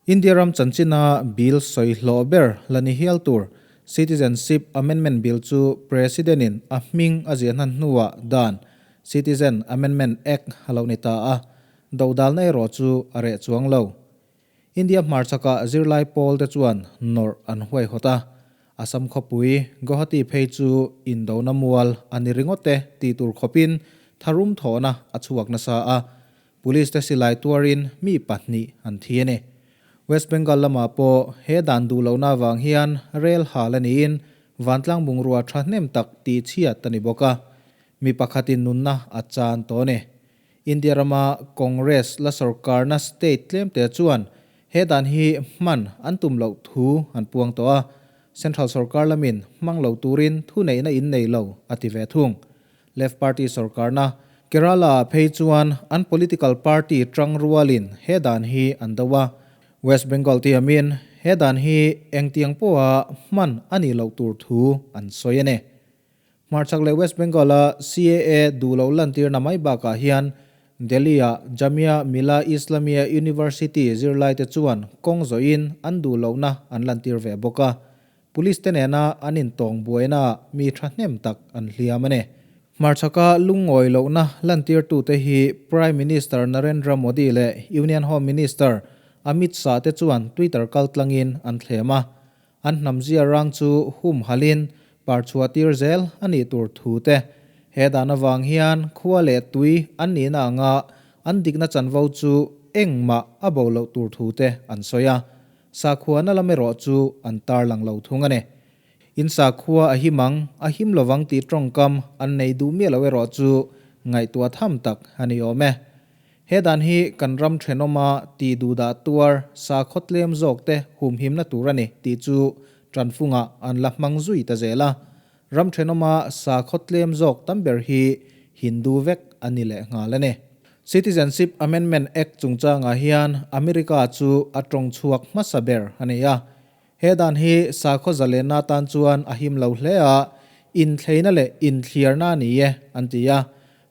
India ram chanchina bill sawi hlawh ber la ni hial tur Citizenship Amendment Bill chu President-in a hming a ziah hnan hnuah dan Citizen Amendment Act a lo ni ta a, dodalna erawh chu a reh chuang lo. India hmarchhakah zirlai pawl te chuan nawrh an huaihawt a, Assam khawpui Guwahati phei chu indona mual a ni ringawt e tih tur khawpin tharum thawhna a chhuak nasa a, Police te silai tuarin mi pahnih an thi a ni. West Bengal lamah pawh he dan duh lohna avang hian rel hal a niin vantlang bungrua thahnem tak tihchhiat a ni bawk a, mi pakhatin nunna a chan tawh a ni. India rama Congress la sorkarna state tlemte chuan he dan hi hman an tum loh thu an puang tawh a, Central sorkar lamin hmang lo turin thuneihna in nei lo a ti ve thung. Left Party sorkarna Kerala-ah phei chuan an political party tang rualin he dan hi an do a. West Bengal tiamin he dan hi engtiang pawha hman a nih loh tur thu an sawi a ni. Hmarchhak leh West Bengal-a CAA duh loh lantirna mai bakah hian Delhi-a Jamia Millia Islamia University zirlaite chuan kawng zawhin an duh lohna an lantir ve bawk a. Police te nena an intawng buaina mi thahnem tak an hliam a ni. Hmarchhaka lungngawi lohna lantirtute hi Prime Minister Narendra Modi leh Union Home Minister Amit Shah te chuan Twitter kaltlangin an thlem a. An hnamzia rang chu hum halin parchhuah tir zel a nih tur thu te. He dan avang hian khua leh tui an nihna anga an dikna chanvo chu engmah a bo loh tur thu te an sawi a. Sakhuana lam erawh chu an tarlang lo thung a ni. In sakhua a him ang, a him lovang tih tawngkam an nei duh miah lo erawh chu ngaihtuah tham tak a ni awm e. He dan hi kan ram thenawma tih duhdah tuar sakhaw tlem zawk te humhimna tur a ni tih chu tanfungah an la hmang zui ta zel a. Ram thenawma sakhaw tlem zawk tam ber hi Hindu vek a ni leh nghal a ni. Citizenship Amendment Act chungchangah hian America chu a tawng chhuak hmasa ber a ni a. He dan hi sakhaw zalenna atan chuan a him lo hle a, inthleina leh inthliarna a ni e, an ti a.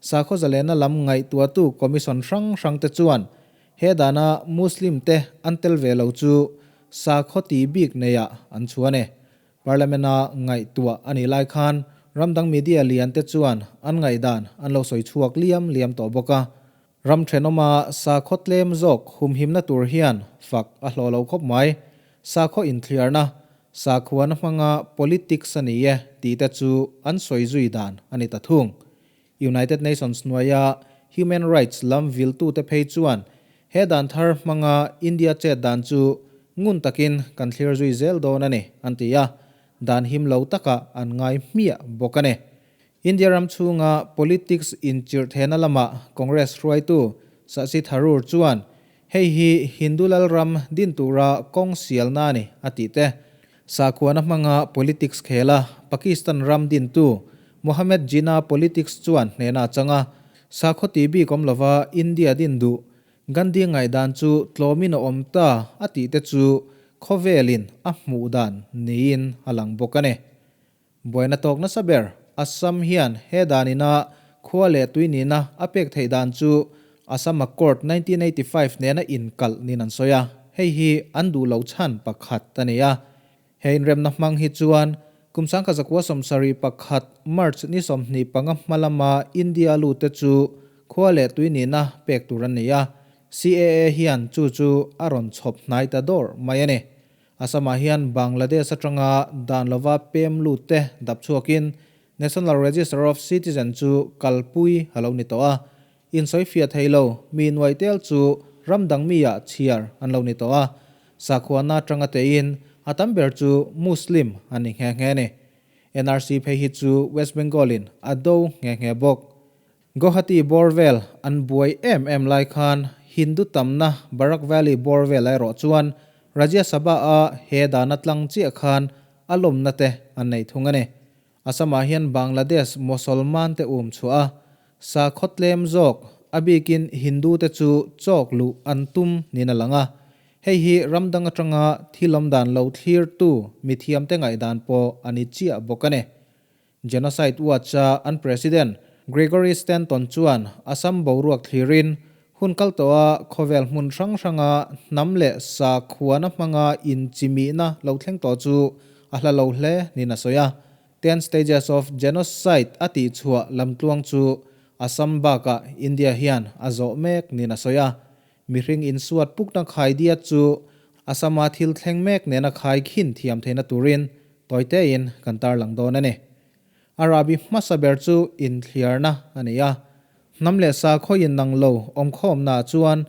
Sakhaw zalenna lam ngaihtuahtu commission hrang hrangte chuan he dana Muslim te an tel ve lo chu sakhaw tih bik neiah an chhuan e. Parliament-a ngaihtuah a nih lai khan ramdang media lian te chuan an ngaihdan an lo sawi chhuak liam liam tawh bawk a. Ram thenawma sakhaw tlem zawk humhimna tur hian fak a hlawh lo khawp mai. Sakhaw inthliarna, sakhuana hmanga politics a ni e tih te chu an sawi zui dan a ni ta thung. United Nations hnuaia human rights lam viltute phei chuan he dan thar hmanga India chet dan chu ngun takin kan thlir zui zel dawn a ni, an ti a, dan him lo takah an ngai hmiah bawk a ni. India ram chhunga politics inchirh thehna lamah Congress hruaitu Shashi Tharoor chuan hei hi Hindu lalram din tura kawng sialna a ni, a tih te. Sakhuana hmanga politics khela Pakistan ram dintu Mohammed Jinnah politics chuan hnehna a chang a, sakhaw tih bik awm lova India din duh Gandhi ngaihdan chu tlawmin a awm ta a tih te chu khawvelin a hmuh dan niin a lang bawk a ni. Buaina tawk nasa ber Assam hian he danina khua leh tui nihna a pek theih dan chu Assam Accord 1985 nena inkalh niin an sawi a, hei hi an duh loh chhan pakhat a ni a. He inremna hmang hi chuan kum 1971 March ni 25 hma lama India lute chu khua leh tui nihna pek tur an ni a, CAA hian chu chu a rawn chhawp hnai ta dawr mai a ni. Assam-ah hian Bangladesh atanga dan lova pem lut te dap chhuakin National Register of Citizen chu kalpui a lo ni tawh a. Insawi fiah thei lo mi nuai tel chu ram dang mi ah chhiar an lo ni tawh a. Sakhuana atanga tein a tam ber chu Muslim an ni nghe nghe a ni. NRC phei hi chu West Bengal in a do nghe nghe bawk. Guwahati bawr vel an buai em em lai khan Hindu tamna Barak Valley bawr vel erawh chuan Rajya Sabha a he dana tlang chiah khan a lawmna te an nei thung a ni. Assam-ah hian Bangladesh Mosolman te um chhuah a, sakhaw tlem zawk, a bikin Hindu te chu chawk luh an tum niin a lang a. Hei hi ram dang atanga thil awmdan lo thlirtu mithiamte ngaihdan pawh a ni chiah bawk a ni. Genocide Watch-a an President Gregory Stanton chuan Assam boruak thlirin Hun kal tawha khawvel hmun hrang hranga hnam leh sakhuana hmanga inchimihna lo thleng tawh chu a hla lo hle niin a sawi a. Ten Stages of Genocide a tihchhuah lamtluang chu Assam bakah India hian a zawh mek niin a sawi a. Mihring insuat pukna khaidiat chu Assam-a thil thleng mek nena khai khin thiam theihna turin tawitein kan tarlang dawn a ni. Arabi hmasa ber chu inthliarna a ni a. Hnam leh sakhaw innang lo awmkhawmnaah chuan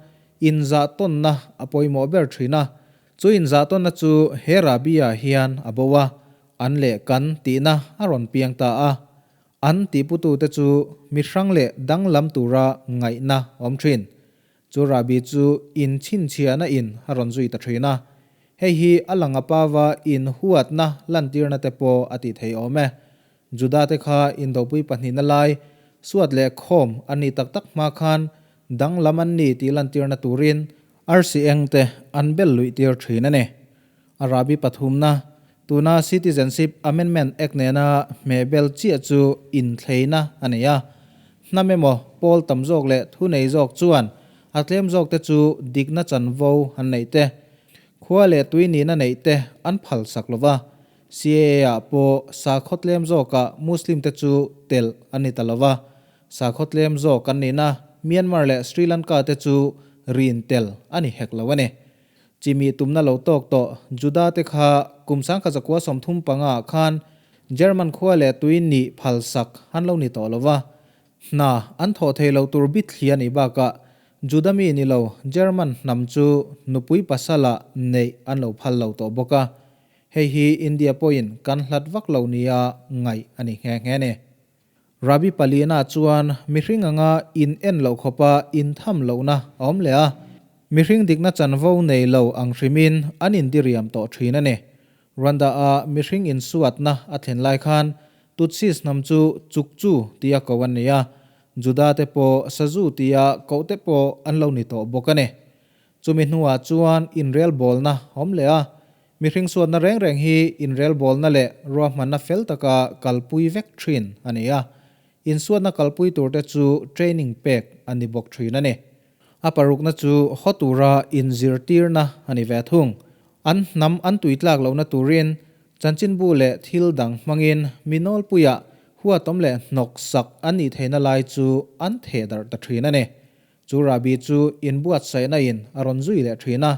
inzahtawnna a pawimawh ber thin a. Chu inzahtawnna chu he Rabi-ah hian a bo a, an leh kan tihna a rawn piang ta a. An tihputute chu mi hrang leh danglam tura ngaihna awm thin. Chu Rabi chu inchhinchhiahna in a rawn zui ta thin a. Hei hi a lang a pava inhuatna lantirna te pawh a tih thei awm e. Juda-te kha indopui pahnihna lai suat leh khawm an nih tak tak hma khan danglam an ni tih lantirna turin arsi eng te an bel luih tir thin a ni. A Rabi pathumna, tuna Citizenship Amendment Act nena hmehbel chiah chu inthleina a nei a. Hnam emaw pawl tam zawk leh thunei zawk chuan a tlem zawk te chu dikna chanvo an neih te, khua leh tui nihna neih te an phal sak lo va. CAA ah pawh sakhaw tlem zawkah Muslim te chu telh an ni ta lo va. Sakhaw tlem zawk an nihna Myanmar leh Sri Lanka te chu rin tel a ni hek lo a ni. Chimi tumna lo tawk tawh Juda te kha kum 1935 ah khan German khua leh tui nih phal sak an lo ni tawh lo va. Hna an thawh thei lo tur bit thli a nih bakah Juda mi ni lo German hnam chu nupui pasala neih an lo phal lo tawh bawk a. Hei hi India pawhin kan hlat vak lo nia ngaih a ni nghe nghe ni. Rabi palina chuan mihring anga in en loh khawpa intham lohna a awm leh a, mihring dikna chanvo nei lo ang hrimin an indiriam tawh thin a ni. Rwanda-a mihring insuatna a thlen lai khan Tutsis hnam chu Chukchu tia ko an ni a, Juda te pawh Sazu tia koh te pawh an lo ni tawh bawk a ni. Chumi hnuah chuan inrelbawlna a awm leh a, mihring suatna reng reng hi inrelbawlna leh ruahmanna fel taka kalpui vek thin a ni a, insuatna kalpui turte chu training pek a ni bawk thin a ni. A parukna chu haw tura inzirtirna a ni ve thung. An hnam an tuitlak lohna turin chanchinbu leh thil dang hmangin mi nawlpuiah huatawm leh hnawk sak an nih theihna lai chu an theh darh ta thin a ni. Chu Rabi chu inbuatsaihna in a rawn zui leh thin a,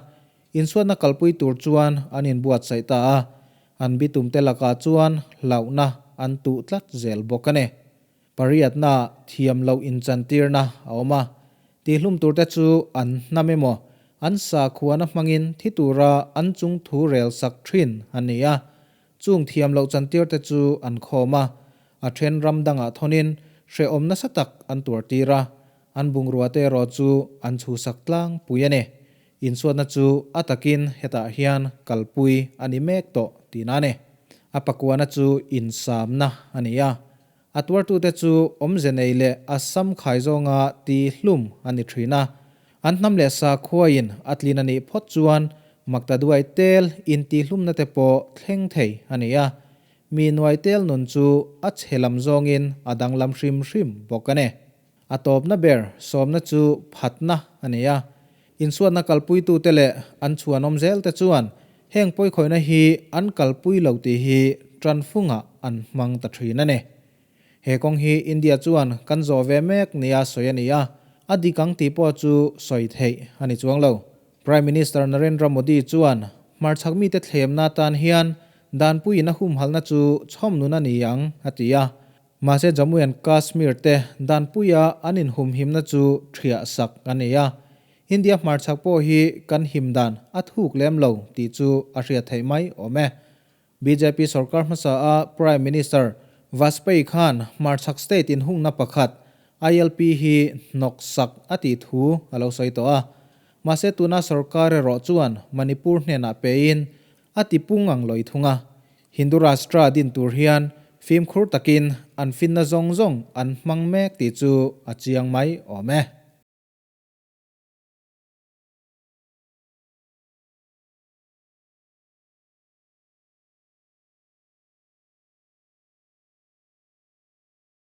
insuatna kalpui tur chuan an inbuatsaih ta a, an bitumte lakah chuan hlauhna an tuh tlat zel bawk a ni. Pariatna thiam loh inchantirna a awm a, tihlum turte chu an hnam emaw an sakhuana hmangin thi tura an chung thu rel sak thin an ni a, Chung thiam loh chantirte chu an khawm a, a then ram dangah thawnin hrehawm nasa tak an tuartir a, an bungrua te erawh chu an chhusak tlangpui a ni. Insuatna chu a takin hetah hian kalpui a ni mek tawh tihna a ni. A pakuana chu insamna a ni a, a tuartute chu awmze nei leh a sam khai zawnga ti hlum a ni thin a. An hnam leh sakhuain a tlin a nih phawt chuan maktaduai tel intihhlumna te pawh thleng thei a ni a. Mi nuai tel nun chu a chhe lam zawngin a danglam hrim hrim bawk a ni. A tawpna ber sawmna chu phatna a ni a. Insuatna kalpuitute leh an chhuanawm zelte chuan heng pawikhawihna hi an kalpui lo tih hi tanfungah an hmang ta thin a ni. He kawng hi India chuan kan zawh ve mek nia sawi a ni a, a dik ang tih pawh chu sawi theih a ni chuang lo. Prime Minister Narendra Modi chuan hmarchhak mite thlemna atan hian danpuiin a humhalna chu chhawm nun a ni ang a ti a, mahse Jammu and Kashmir te danpuia an inhumhimna chu thiah sak a ni a, India hmarchhak pawh hi kan him dan a thuk lem lo tih chu a hriat theih mai awm e. Bjp sorkar hmasa a Prime Minister Vajpayee khan hmarchhak state inhungna pakhat ILP hi hnawk sak a tih thu a lo sawi tawh a. Mahse tuna sorkar erawh chuan Manipur hnenah pein a ti pung ang lawih thung a. Hindu Rashtra din tur hian fimkhur takin an finna zawng zawng an hmang mek tih chu a chiang mai awm e.